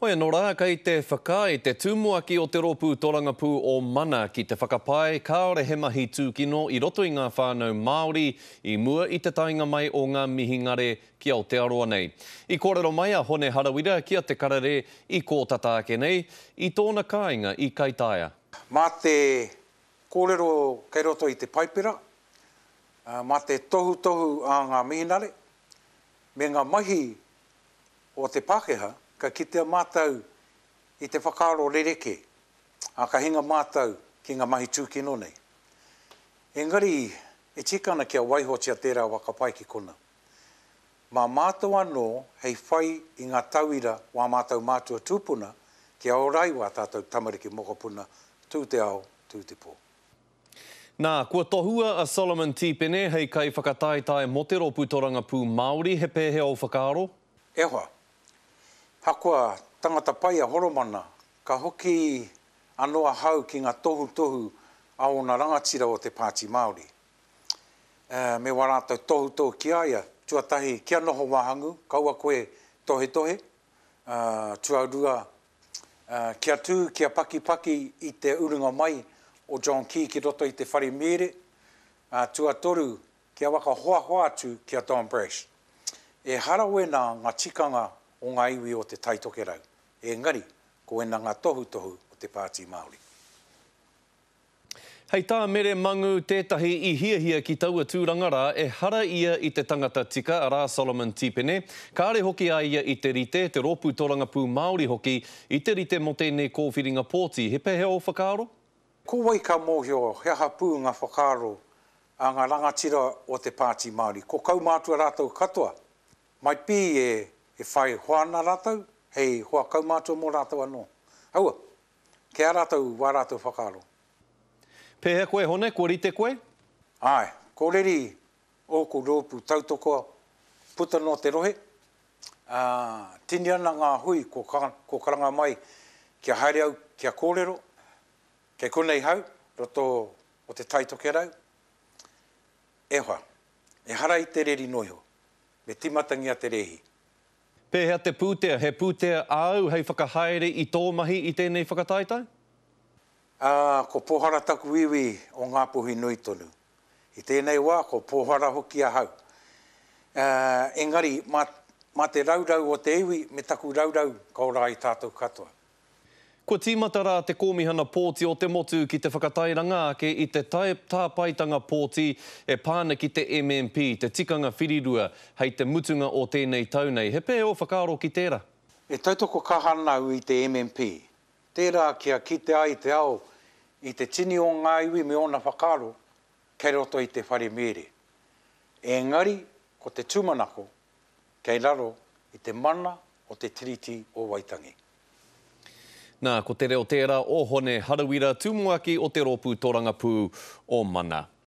Hoi anō rā, kei te whakaae te tumuaki o te rōpū torangapū o Mana ki te whakapae kāore he mahi tūkino i roto i ngā whānau Māori i mua i te taenga mai o ngā mihingare ki Aotearoa nei. I kōrero mai a Hone Harawira ki a Te Karere i kō tata ake nei, i tōna kāinga i Kaitaia. Mā te kōrero kei roto i te Paipera, mā te tohutohu a ngā mihinare, me ngā mahi o te Pākehā, ka kitea mātou i te whakaaro rerekē, ā, ka hinga mātou ki ngā mahi tūkino nei. Engari, e tika ana kia waihotia tērā waka pai ki kona. Mā mātou anō hei whai i ngā tauira o ā mātou mātua tūpuna kia ora ai wā tātou tamariki mokopuna, tū te ao, tū te pō. Nā, kua tohua a Solomon Tipene hei kaiwhakataetae mō te Rōpū Torangapū Māori, he pēhea ō whakaaro? E hoa, hakoa tangata pai a Horomana, ka hoki ano ahau ki nga tohutohu a ona rangatira o te Pāti Māori. Me wa ratou tohutohu ki a ia, tuatahi kia noho wahangu, kaua koe tohetohe, tuarua kia tū, kia pakipaki i te urunga mai o John Key ki roto i te whare mēre, tuatoru, kia whakahoahoa atu ki a Don Brash. Ehara wēnā ngā tikanga o ngā iwi o Te Tai Tokerau, engari ko wēnā ngā tohutohu o te Pāti Māori. Hei tā Mere Mangu, tētahi i hiahia ki taua tūranga rā, ehara ia i te tangata tika, arā Solomon Tipene. Kāre hoki a ia i te rite, te Rōpū Torangapū Māori hoki, i te rite mō tēnei kōwhiringa pōti. He pēhea ō whakaaro? Ko wai ka mōhio he aha pū ngā whakaaro a ngā rangatira o te Pāti Māori? Ko kaumātua rātou katoa. Might be e whai hoa ana rātou, hei hoa kaumātua mō rātou anō. Aua, Kei a rātou wā rātou whakaaro. Pēhea koe Hone, kua rite koe? Āe, ko reri ōku rōpū tautoko puta noa te rohe, ā, tini ana ngā hui ko karanga mai kia haere au kia kōrero, kei konei hau, roto o Te Tai Tokerau, e hoa, ehara i te reri noa iho, me timatangia te rēhi. Pēhea te pūtea? He pūtea āu hei whakahaere i tō mahi i tēnei whakataetae? Ā, ko Pōhara taku iwi o Ngāpuhi nui tonu. I tēnei wā, ko Pōhara hoki ahau. Ā, engari, mā, mā te raurau o te iwi me taku raurau ka ora ai tātou katoa. Kua tīmata rā te Kōmihana Pōti o te Motu ki te whakatairanga ake i te tāpaetanga pōti e pā ana ki te MMP, te tikanga whirirua, hei te mutunga o tēnei tau nei. He pēhea ō whakaaro ki tērā? E tautoko kaha ana au i te MMP. Tērā kia kite ai te ao i te tini o ngā iwi me ōna whakaaro kei roto i te whare mēre. Engari ko te tūmanako kei raro i te mana o te Tiriti o Waitangi. Nā, ko te reo tērā o Hone Harawira, tumuaki o te rōpū torangapū o Mana.